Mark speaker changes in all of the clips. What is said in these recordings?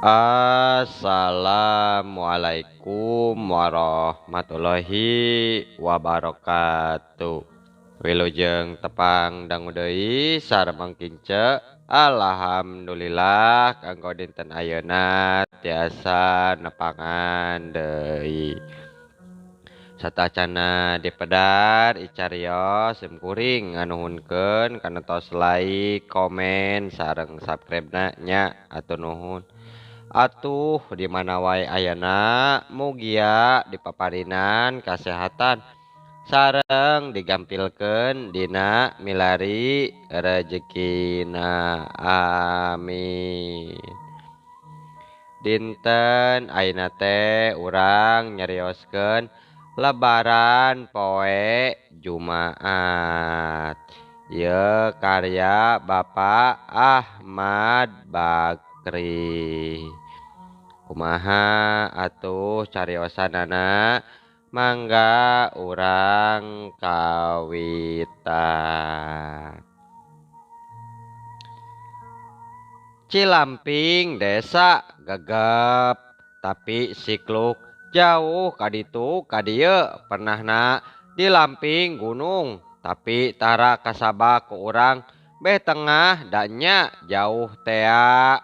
Speaker 1: Assalamualaikum warahmatullahi wabarakatuh. Wilujeng tepang dangu deui sareng kince. Alhamdulillah kanggo dinten ayeuna tiasa nepangan deui. Satacana dipedar icarios sim kuring nganuhunkeun kana tos like, komen sareng subscribe-na nya atuh nuhun. Atuh di mana wae ayana mugia dipaparinan kasehatan sareng digampilkeun dina milari rejekina, amin. Dinten ayeuna teh urang nyarioskeun lebaran poe Jumaat. Ieu karya Bapak Ahmad Bakri. Kumaha atuh cariosanana, mangga urang kawitan. Cilamping desa gegep tapi sikluk jauh kaditu kadieu pernahna di lamping gunung tapi tara kasaba ku urang beh tengah danya jauh tea.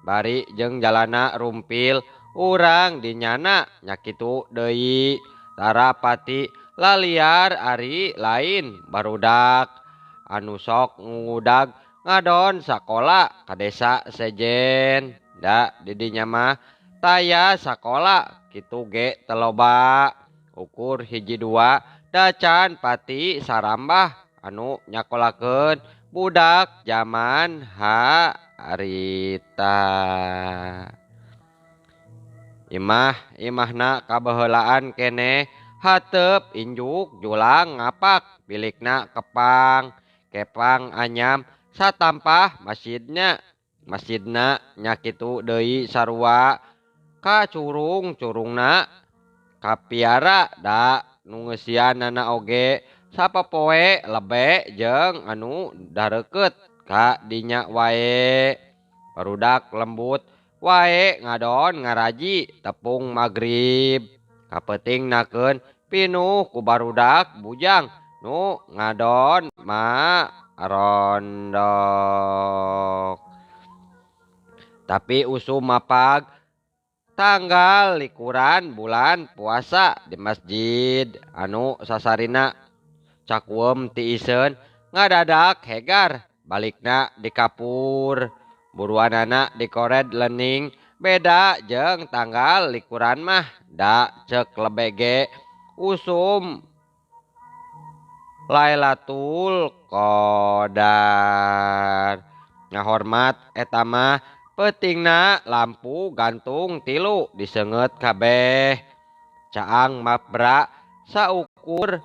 Speaker 1: Bari jeung jalana rumpil urang dinyana nya kitu deui tara pati laliar ari lain barudak anu sok ngudag ngadon sakola ka desa sejen da di dinya mah taya sakola kitu ge teu loba ukur hiji dua dacan pati sarambah anu nyakolakeun budak jaman harita. Imah imahna kabaheulaan keneh hateup injuk julang ngapak bilikna kepang kepang anyam satampah masjidna masjidna nya kitu deui sarua ka curung curungna kapiara da nu ngeusianana oge sapopoe lebe jeung anu dareukeut ka dinya wae. Barudak lembut wae ngadon ngaraji tepung magrib kapeutingnakeun pinuh ku barudak bujang nu ngadon ma rondok. Tapi usum mapag tanggal likuran bulan puasa di masjid anu sasarina cakuem tiiseun ngadadak hegar balikna di kapur buruanana dikored lening beda jeung tanggal likuran mah da ceuk lebege usum Lailatul Qadar. Ngahormat eta mah peutingna lampu gantung tilu diseungeut kabeh caang mapra saukur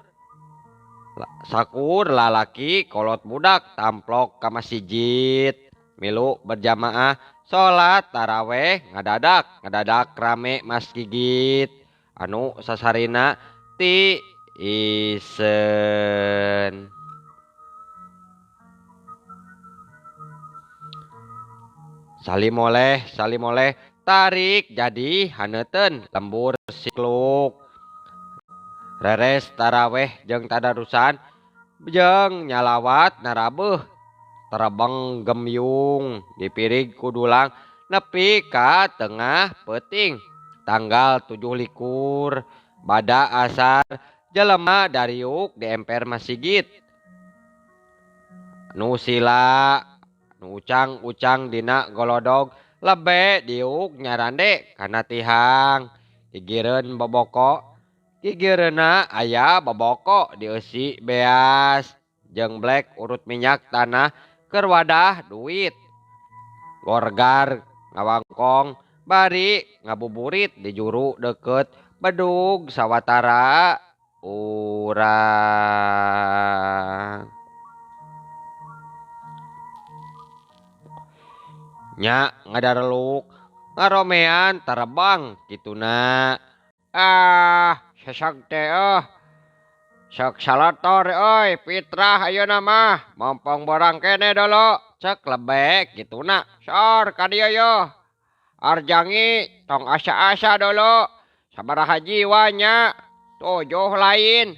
Speaker 1: sakur lalaki kolot budak tamplok ka masjid milu berjamaah salat taraweh ngadadak ngadadak rame masjid anu sasarina ti iseun. Salimoleh salimoleh tarik jadi haneuteun lembur sikluk reres taraweh jeung tadarusan jeung nyalawat narabeuh terebeng gemyung dipirig ku dulang nepi ka tengah peuting tanggal 27 bada asar jelema dariuk di emper masjid nu sila nu ucang-ucang dina golodog lebe diuk nyarande kana tihang gigireun boboko gigireunna aya boboko dieusi beas jeung blek urut minyak tanah keur wadah duit gorgar ngawangkong bari ngabuburit di juru deukeut bedug sawatara urang. Nya ngadareluk ngaromean terebang kituna. Ah sesag teh sok salator euy fitrah ayeuna mah mompong borang kene dolo cek lebek kituna sor ka dieu yo. Arjangi tong asa-asa dulu sabaraha jiwa nya 7 lain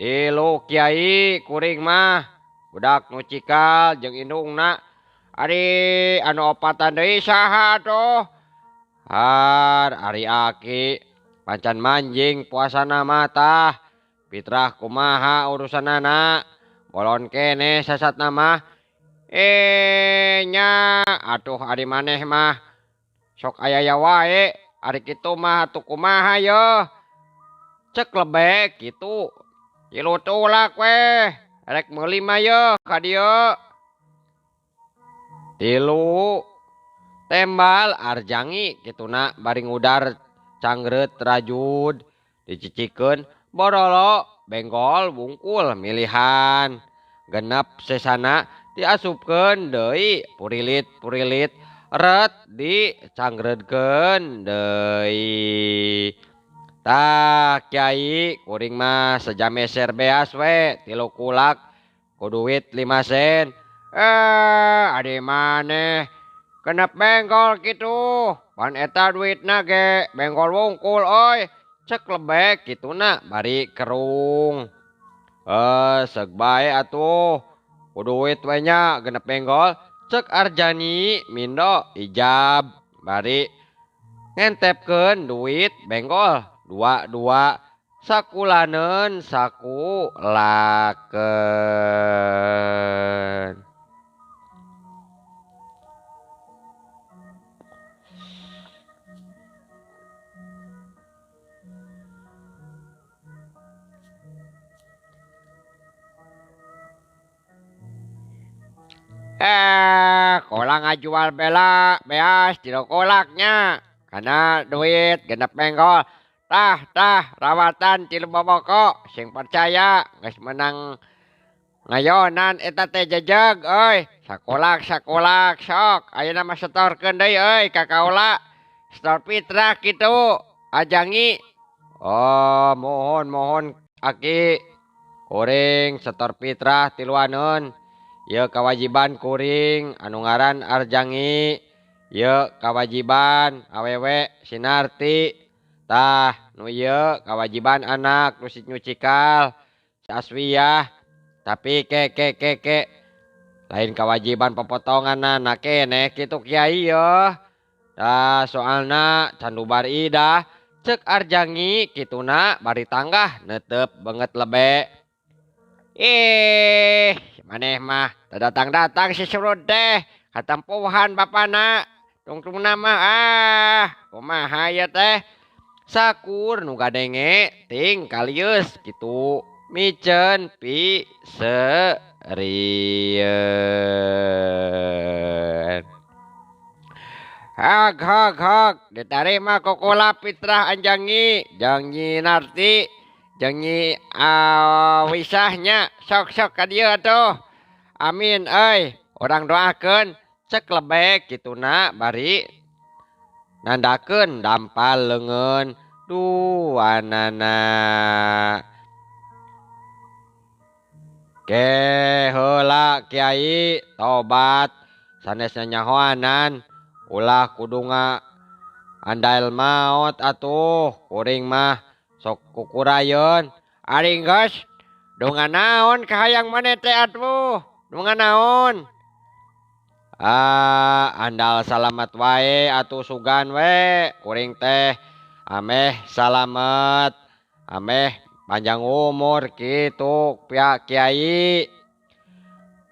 Speaker 1: 3 kiai kuring mah budak nu cikal jeung indungna ari anu opatan deui saha tuh har ari aki pancan manjing puasana mah tah fitrah kumaha urusanana bolon keneh sasatna mah nya atuh ari maneh mah sok aya wae ari kitu mah atuh kumaha yeuh cek lebek kitu 3 tulak weh rek meuli mah yeuh ka dieu 3 tembal Arjangi kituna bari ngudar cangreut rajud dicicikeun borolo benggol wungkul milihan genep sesana diasupkeun deui purilit-purilit ret dicangreutkeun deui. Tah kiai kuring mah sejameser beas we 3 kulak ku duit 5 sen. Adi maneh genep benggol kitu pan eta duitna ge benggol wungkul euy cek lebek kituna bari kerung. Seug bae atuh ku duit we nya genep benggol cek Arjani mindo ijab bari ngentepkeun duit benggol 2-2 sakulaneun sakulakeun. Kola ngajual bela beas 3 kolaknya karena duit genep benggol. Tah tah rawatan 3 boboko sing percaya geus menang ngayonan eta teh jejeg euy sakolak sakolak sok ayeuna mah setorkeun deui euy ka kaula setor fitrah kitu Ajangi. Oh mohon mohon aki kuring setor fitrah 3aneun ieu kawajiban kuring anu ngaran Arjangi ieu kawajiban awewe Sinarti tah nu ieu kawajiban anak nu si nyucikal si Aswiyah tapi ke ke ke ke lain kawajiban popotongan anak keneh kitu kiai yeuh tah soalna can dubar idah cek Arjangi kituna bari tanggah netep banget lebe. Maneh mah datang-datang si surut teh katampuhan bapana tungtungna mah ah kumaha ieu teh sakur nu gadenge ting kalieus kitu miceun pi serieun. Hak hak hak ditarima kokola fitrah Anjangi jeung Nyi Narti jeung Nyi Awisahnya sok sok ka dieu atuh amin euy urang doakeun cek lebek kituna bari nandakeun dampal leungeun duanana. Ke heula kiai tobat sanesna nyahoanan ulah kudunga andail maot atuh kuring mah sok kukurayeun ari geus dunga naon kahayang maneh teh atuh dunga naon. Andal salamat wae atuh sugan we kuring teh ameh salamet ameh panjang umur kitu pihak kiai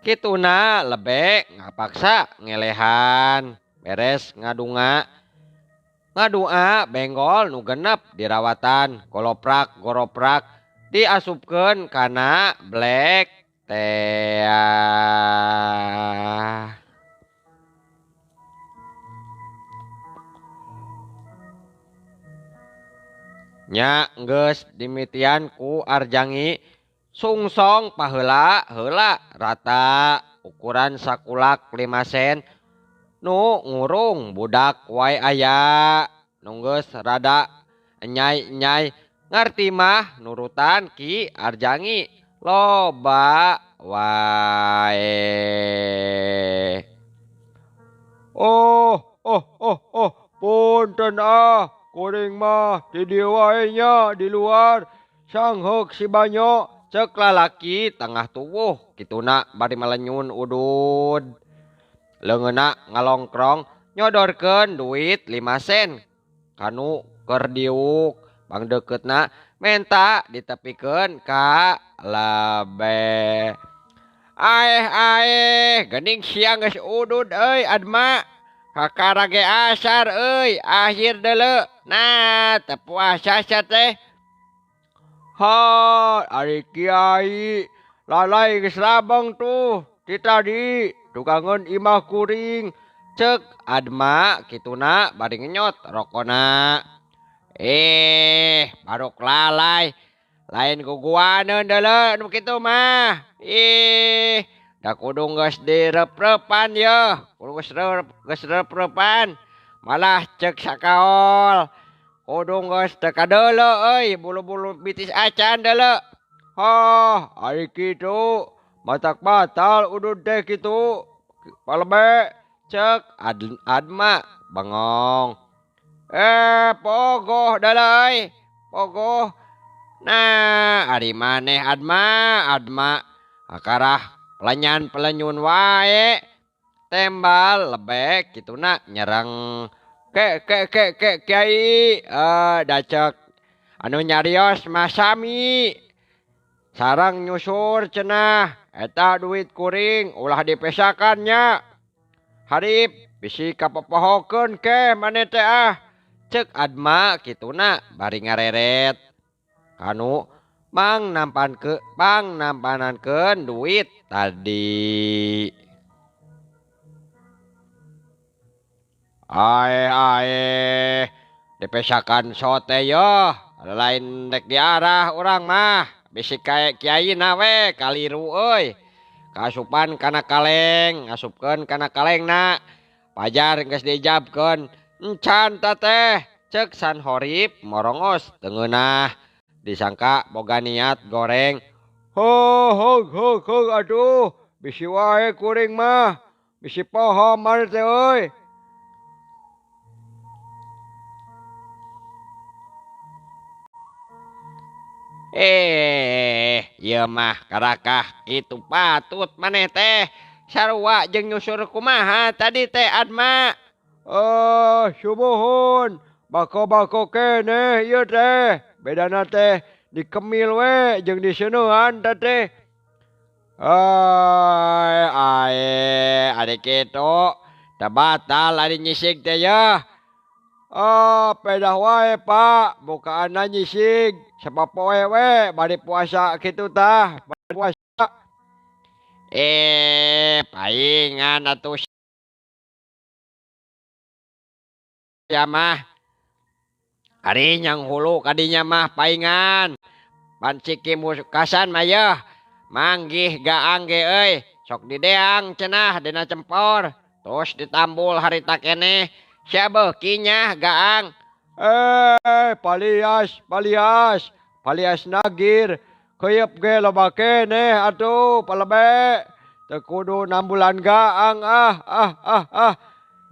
Speaker 1: kituna lebek ngapaksa ngelehan beres ngadunga ngadua benggol nu genep dirawatan goloprak goroprak diasupkeun kana blek tea. Nya geus dimitian ku Arjangi sungsong paheula heula rata ukuran sakulak 5 sen nu ngurung budak wae aya nu geus rada nyai-nyai ngarti mah nurutan Ki Arjangi loba wae. Oh oh oh oh Punten ah, kuring mah di dieu wae nya di luar. Sangheuk si Banyo cek lalaki tengah tubuh kituna bari malenyun udud. Leungeunna ngalongkrong nyodorkeun duit 5 sen kanu keur diuk pangdekeutna menta ditepikeun ka lebe. Aeh aeh geuning siang geus udud euy Adma. Kakara ge asar euy akhir deuleu. Nah teu puasa sia teh. Ha ari kiai lalai geus rabeng tuh ti tadi tukangeun imah kuring cek Adma kituna bari ngenyot rokona. Baruk lalai lain guguaneun deuleu nu kitu mah. Ih, da kudu geus direp-repan yeuh, kudu geus rep-repan. Malah cek sakaol kudu geus teu kadeuleu euy, bulu-bulu bitis acan deuleu. Hah, ari kitu matak batal udud teh kitu. Palebe cek Adma bengong. Pogoh deuleu euy, pogoh. Nah, ari maneh Adma, Adma akarah pelenyan-pelenyun wae. Tembal lebek kituna nyerang. Ke ke ke ke kiai, dacek anu nyarios mah sami. Sarang nyusur cenah eta duit kuring ulah dipesakan nya. Harip bisi kapopohokeun ke maneh teh ah. Cek Adma kituna bari ngareret. Kanu mang nampan ke pang nampanankeun duit tadi. Ae ae dipesakan sote yoh lain dek diarah urang mah bisi kae kiai na we kaliru euy. Kasupan kana kaleng ngasupkeun kana kalengna pajar geus diijabkeun encan ta teh cek San Horip morongos teu ngeunah disangka boga niat goreng. Ho ho ho ho aduh bisi wae kuring mah bisi poho maneh teh euy. Ieu mah karakah kitu patut maneh teh sarua jeung nyusur kumaha tadi teh Adma. Sumuhun bako-bako keneh ieu teh bedana teh dikemil we jeung diseuneuhan teh teh. Ai ai ari kitu teu batal ari nyisig teh yeuh. Pedah wae Pak, bukaanna nyisig sapopoe we bari puasa kitu tah, bari puasa. Paingan atuh sia mah. Ari nyang hulu kadinya mah paingan. Pan ciki mukasan mah yeuh, manggih gaang ge euy, sok dideang cenah dina cempor, terus ditambul harita keneh. Sia beuki nyah gaang. Palias, palias, palias nagir. Keuyeup ge loba keneh atuh palebe. Teu kudu nambulan gaang ah ah ah ah.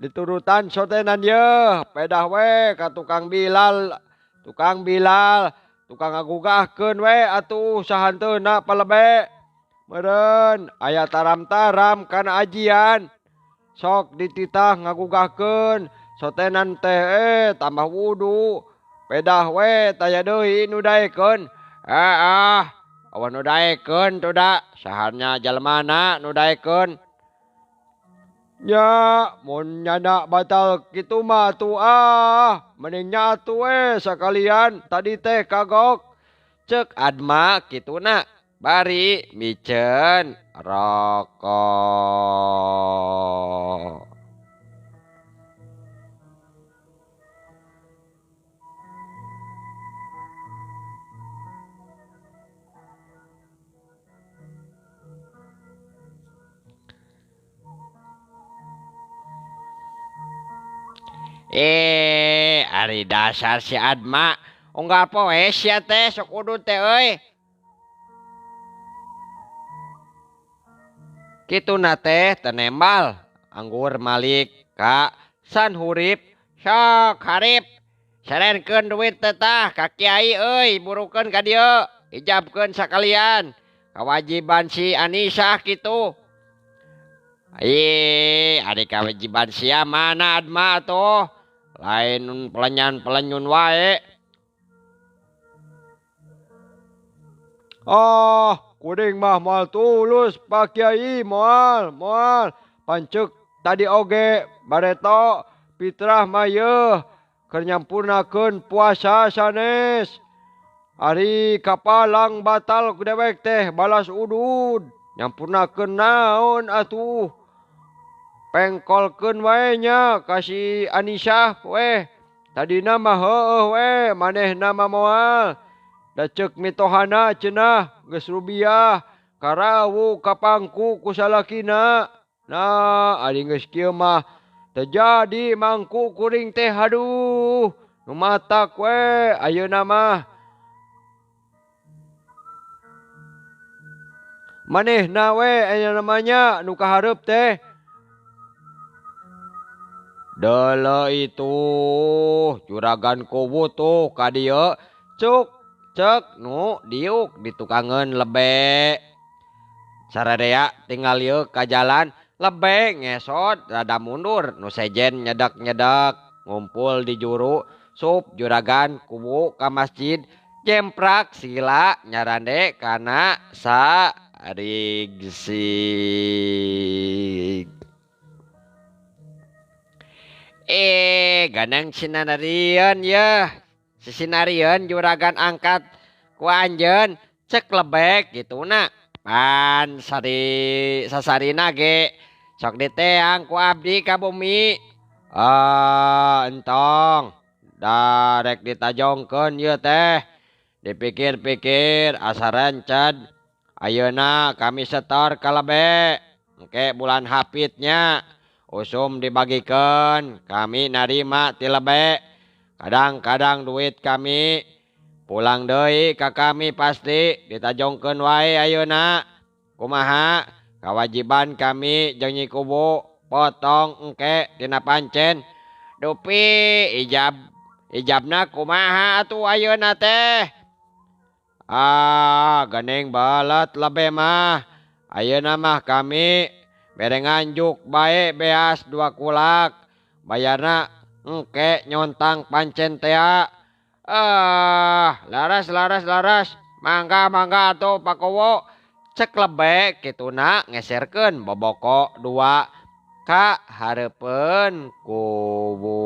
Speaker 1: Diturutan sotenan yeuh, pedah we ka tukang Bilal, tukang Bilal, tukang ngagugahkeun we atuh sahanteuna palebe. Meureun aya taram-taram kana ajian. Sok dititah ngagugahkeun sotenan teh tambah wudu. Pedah we taya deui nu daekeun. Ah, awan nu daekeun tuh da, sahannya jalmana nu daekeun. Nya, mun nyana batal kitu mah atuh ah, mending nya atuh we sakalian tadi teh kagok. Cek Adma kituna bari miceun rokok. Ari dasar si Adma unggal poe sia teh sok udud teh euy. Kituna teh tenembal anggur malik ka San Hurip Sok harip serenkeun duit teh tah ka kiai euy burukeun ka dieu ijabkeun sakalian kewajiban si Anisah kitu. Ih, ari kewajiban sia mana Adma tuh lain pelenyan-pelenyun wae.
Speaker 2: Ah, kuring mah moal tulus Pak Kiai, moal, moal. Pancek tadi oge bareto fitrah mah yeuh keur nyampurnakeun puasa sanes. Ari kapalang batal ku dewek teh balas udud. Nyampurnakeun naon atuh. Pengkolkeun wae nya ka si Anisah weh. Tadina mah heueuh we, manehna mah moal. Da ceuk mitohana cenah geus rubiah karawu ka pangku ku salakina. Nah, ari geus kieu mah teu jadi mangku kuring teh haduh. Nu matak we ayeuna mah. Manehna we aya namanya nu kahareup teh.
Speaker 1: Deuleu itu juragan kuwu tuh ka dieu cuk cek nu diuk ditukangeun lebe. Sarerea tinggal ieu ka jalan lebe ngesot rada mundur nu sejen nyedak-nyedak ngumpul di juru sup juragan kuwu ka masjid jemprak sila nyarande kana sarigsig. Ganang sinarieun yeuh. Sisinarieun juragan angkat ku anjeun cek lebek gituna. Pan sari sasarina ge sok diteang ku abdi ka bumi.
Speaker 2: Ah, entong darek ditajongkeun ieu teh. Dipikir-pikir asa renced. Ayeuna kami setor ka lebe. Engke bulan hapitnya usum dibagikeun kami narima ti lebe. Kadang-kadang duit kami pulang deui ka kami pasti ditajongkeun wae ayeuna. Kumaha kawajiban kami jeung Nyi Kuwu potong engke tina pancen.
Speaker 1: Dupi ijabna kumaha atuh ayeuna teh?
Speaker 2: Ah, geuning balet lebe mah. Ayeuna mah kami bere nganjuk bae beas 2 kulak. Bayarna engke nyontang pancen tea.
Speaker 1: Ah, laras laras laras. Mangga mangga atuh Pak Kuwu. Cek lebe kituna ngeserkeun boboko 2 ka hareupeun kuwu.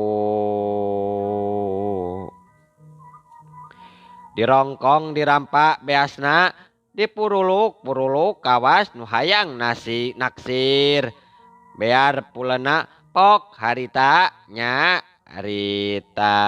Speaker 2: Dirongkong dirampak beasna dipuruluk-puruluk kawas nu hayang nasi naksir. Bear pulena pok harita nya harita.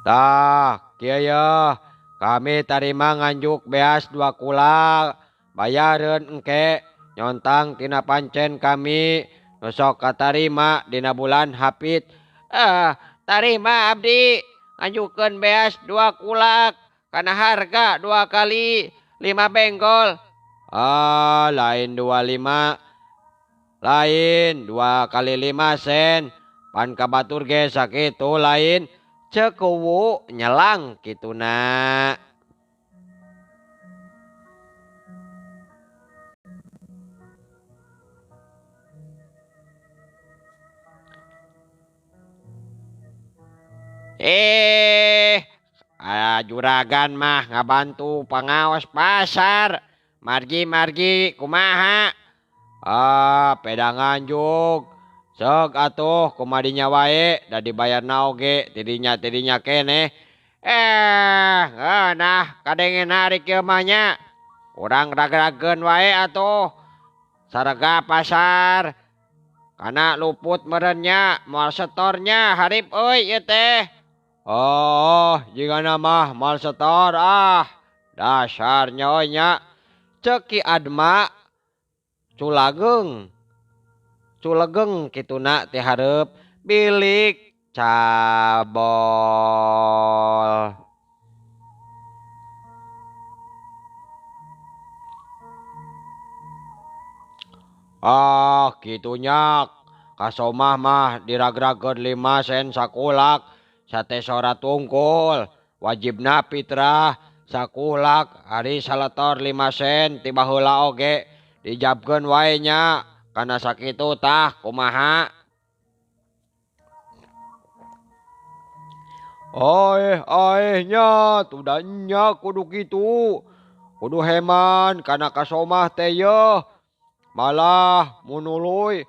Speaker 2: Tah, kieu yeuh, kami tarima nganjuk beas 2 kulak, bayareun engke nyontang tina pancen kami nu sok katarima dina bulan hapit.
Speaker 1: Tarima abdi nganjukeun beas 2 kulak kana harga 2 kali 5 benggol.
Speaker 2: Ah, lain 25, lain 2 kali 5 sen. Pan kabatur ge sakitu lain.
Speaker 1: Cek kuwu nyelang kituna. Juragan mah ngabantu pangaos pasar. Margi-margi kumaha?
Speaker 2: Ah, peda nganjuk. Sok atuh kumadinya wae da dibayarna oge tidinya-tidinya keneh.
Speaker 1: Nah kadenge narik ieu mah nya. Urang ragrageun wae atuh. Sarega pasar. Kana luput meureun moal setornya harip euy ieu teh.
Speaker 2: Oh, jigana mah moal setor ah. Dasarnya euy nya.
Speaker 1: Ceuk Ki Adma culageung. Culegeng kituna ti hareup bilik cabol.
Speaker 2: Ah kitu nya kasomah mah diragrageun 5 sen sakulak sate sorat tungkul wajibna fitrah sakulak ari saletor 5 sen ti baheula oge dijabkeun wae nya kana sakitu tah kumaha. Aeh aeh nya tuh nya kudu kitu kudu heman kana kasomah teh yeuh malah munuluy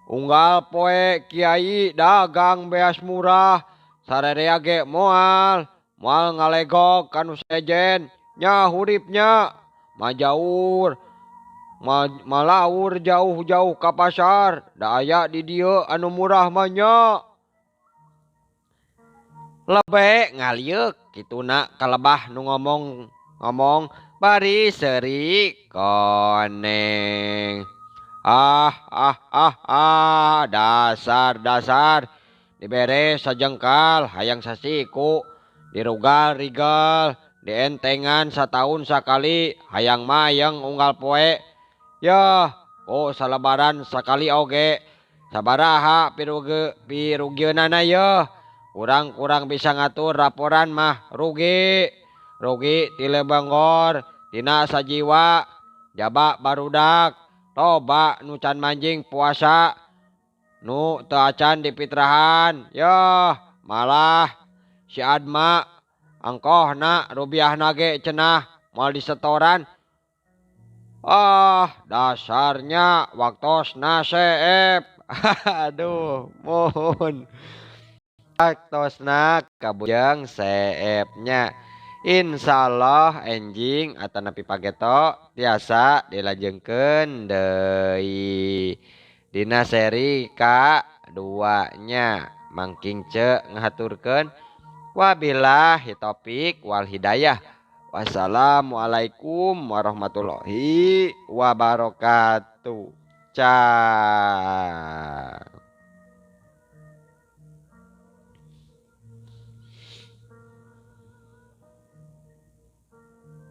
Speaker 2: unggal poe kiai dagang beas murah sarerea ge moal moal ngalegog kanu sejen nya huripnya majaur malaur jauh-jauh ka pasar da aya di dieu anu murah mah nya. Lebe ngalieuk kituna kalebah nu ngomong bari seuri koneng. Ah ah ah ah dasar dasar dibere sajengkal hayang sasiku dirugal rigal dientengan sataun sakali hayang mayeng unggal poe yah oh salebaran sakali oge sabaraha pirugieunana yeuh kurang-kurang bisa ngatur laporan mah rugi rugi ti lebenggor tina sajiwa jaba barudak toba nu can manjing puasa nu teu acan dipitrahan yeuh malah si Adma angkohna rubiahna ge cenah moal disetoran. Ah dasarnya waktosna seep. Aduh mohon waktosna kabujeng seepnya. Insyaallah enjing atanapi pageto tiasa dilajengkeun deui dina seri ka-2-nya. Mangking ce ngahaturkeun wabillahi taufik wal hidayah. Wassalamualaikum warahmatullahi wabarakatuh. Cah.